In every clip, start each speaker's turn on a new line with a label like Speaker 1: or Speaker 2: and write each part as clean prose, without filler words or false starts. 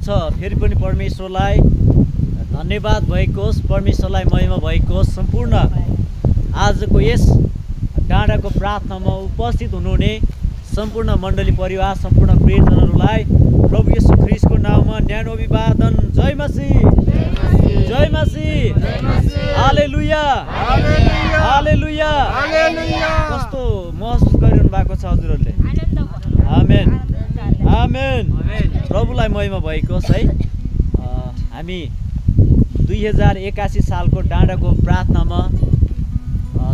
Speaker 1: छ। फेरि पनि परमेश्वरलाई धन्यवाद भएको होस्, परमेश्वरलाई महिमा भएको होस्। सम्पूर्ण आजको यस डाँडाको प्रार्थनामा उपस्थित हुनुहुने सम्पूर्ण मण्डली परिवार, सम्पूर्ण प्रियजनहरूलाई प्रभु येशू ख्रीष्टको नाममा न्यानो अभिवादन। जय मसीह, जय मसीह, हालेलुया, हालेलुया। कस्तो महसुस गरिरहनु भएको छ हजुरहरूले? आमेन, आमेन। प्रभुलाई महिमा भएको होस् है। हामी 2081 सालको डाँडाको प्रार्थनामा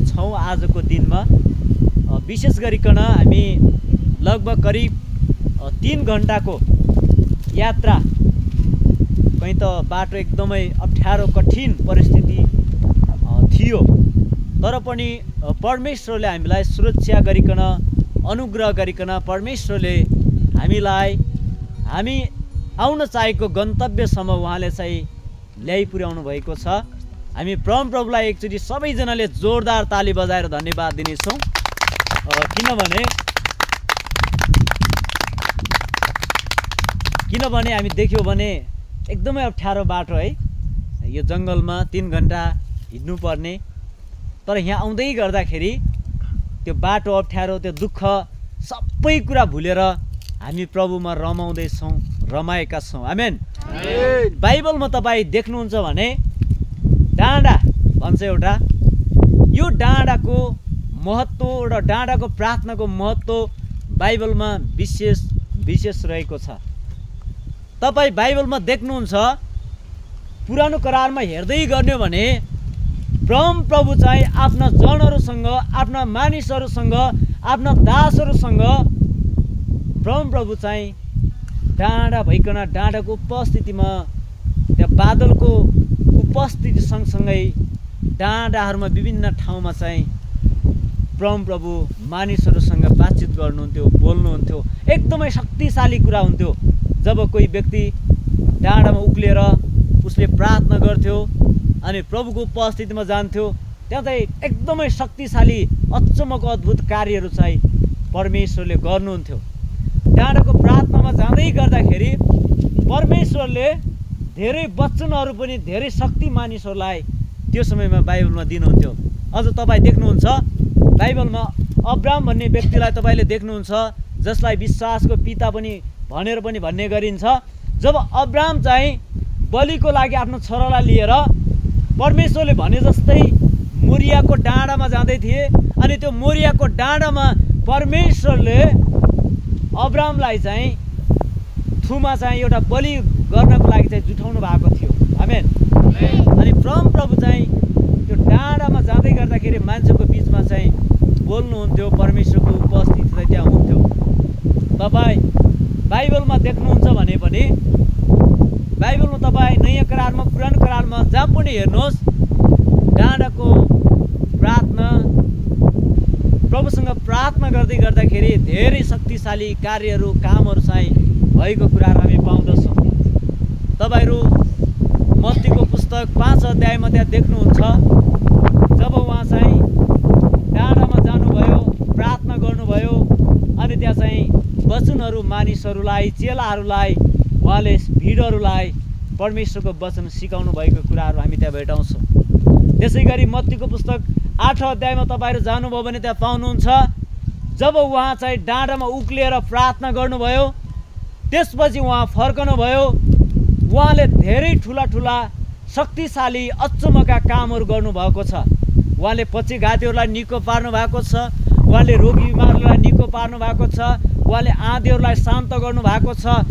Speaker 1: छौँ। आजको दिनमा विशेष गरिकन हामी लगभग करिब 3 घन्टाको यात्रा, कहीँ त बाटो एकदमै अप्ठ्यारो कठिन परिस्थिति थियो, तर पनि परमेश्वरले हामीलाई सुरक्षा गरिकन, अनुग्रह गरिकन परमेश्वरले हामीलाई हामी आउन चाहेको गन्तव्यसम्म उहाँले चाहिँ ल्याइ पुर्याउनु भएको छ। हामी प्रभुलाई एकचोटि सबैजनाले जोरदार ताली बजाएर धन्यवाद दिनेछौँ। किनभने हामी देख्यौँ भने एकदमै अप्ठ्यारो बाटो है, यो जङ्गलमा 3 घन्टा हिँड्नुपर्ने। तर यहाँ आउँदै गर्दाखेरि त्यो बाटो अप्ठ्यारो, त्यो दुःख सबै कुरा भुलेर हामी प्रभुमा रमाउँदैछौँ, रमाएका छौँ। आमेन। बाइबलमा तपाईँ देख्नुहुन्छ भने डाँडा भन्छ एउटा, यो डाँडाको महत्त्व र डाँडाको प्रार्थनाको महत्त्व बाइबलमा विशेष रहेको छ। तपाईँ बाइबलमा देख्नुहुन्छ, पुरानो करारमा हेर्दै गर्ने भने प्रभु चाहिँ आफ्ना जनहरूसँग, आफ्ना मानिसहरूसँग, आफ्ना दासहरूसँग प्रभु चाहिँ डाँडा भइकन, डाँडाको उपस्थितिमा, त्यहाँ बादलको उपस्थिति सँगसँगै डाँडाहरूमा विभिन्न ठाउँमा चाहिँ प्रभु मानिसहरूसँग बातचित गर्नुहुन्थ्यो, बोल्नुहुन्थ्यो। एकदमै शक्तिशाली कुरा हुन्थ्यो। जब कोही व्यक्ति डाँडामा उक्लिएर उसले प्रार्थना गर्थ्यो अनि प्रभुको उपस्थितिमा जान्थ्यो, त्यहाँ चाहिँ एकदमै शक्तिशाली अचम्मको अद्भुत कार्यहरू चाहिँ परमेश्वरले गर्नुहुन्थ्यो। डाँडाको प्रार्थनामा जाँदै गर्दाखेरि परमेश्वरले धेरै वचनहरू पनि, धेरै शक्ति मानिसहरूलाई त्यो समयमा बाइबलमा दिनुहुन्थ्यो। अझ तपाईँ देख्नुहुन्छ बाइबलमा अब्राम भन्ने व्यक्तिलाई तपाईँले देख्नुहुन्छ, जसलाई विश्वासको पिता पनि भनेर पनि भन्ने गरिन्छ। जब अब्राम चाहिँ बलिको लागि आफ्नो छोरालाई लिएर परमेश्वरले भने जस्तै मोरियाको डाँडामा जाँदै थिए, अनि त्यो मोरियाको डाँडामा परमेश्वरले अब्रामलाई चाहिँ थुमा चाहिँ एउटा बलि गर्नको लागि चाहिँ जुटाउनु भएको थियो। आमेन। अनि प्रभु चाहिँ त्यो डाँडामा जाँदै गर्दाखेरि मान्छेको बिचमा चाहिँ बोल्नुहुन्थ्यो, परमेश्वरको उपस्थिति चाहिँ त्यहाँ हुन्थ्यो। तपाईँ बाइबलमा देख्नुहुन्छ भने पनि, बाइबलमा तपाईँ नयाँ करारमा, पुरानो करारमा जहाँ पनि हेर्नुहोस्, डाँडाको प्रार्थना, प्रभुसँग प्रार्थना गर्दै गर्दाखेरि धेरै शक्तिशाली कार्यहरू, कामहरू चाहिँ भएको कुराहरू हामी पाउँदछौँ। तपाईँहरू मत्तीको पुस्तक 5 अध्यायमा त्यहाँ देख्नुहुन्छ, जब उहाँ चाहिँ डाँडामा जानुभयो, प्रार्थना गर्नुभयो, अनि त्यहाँ चाहिँ वचनहरू मानिसहरूलाई, चेलाहरूलाई, उहाँले भिडहरूलाई परमेश्वरको वचन सिकाउनु भएको कुराहरू हामी त्यहाँ भेटाउँछौँ। त्यसै गरी मत्तीको पुस्तक 8 अध्यायमा तपाईँहरू जानुभयो भने त्यहाँ पाउनुहुन्छ, जब उहाँ चाहिँ डाँडामा उक्लिएर प्रार्थना गर्नुभयो, त्यसपछि उहाँ फर्कनुभयो, उहाँले धेरै ठुला ठुला शक्तिशाली अचम्मका कामहरू गर्नुभएको छ। उहाँले पक्षघातीहरूलाई निको पार्नु भएको छ, उहाँले रोगी बिमारहरूलाई निको पार्नु भएको छ, उहाँले आँधीहरूलाई शान्त गर्नु भएको छ।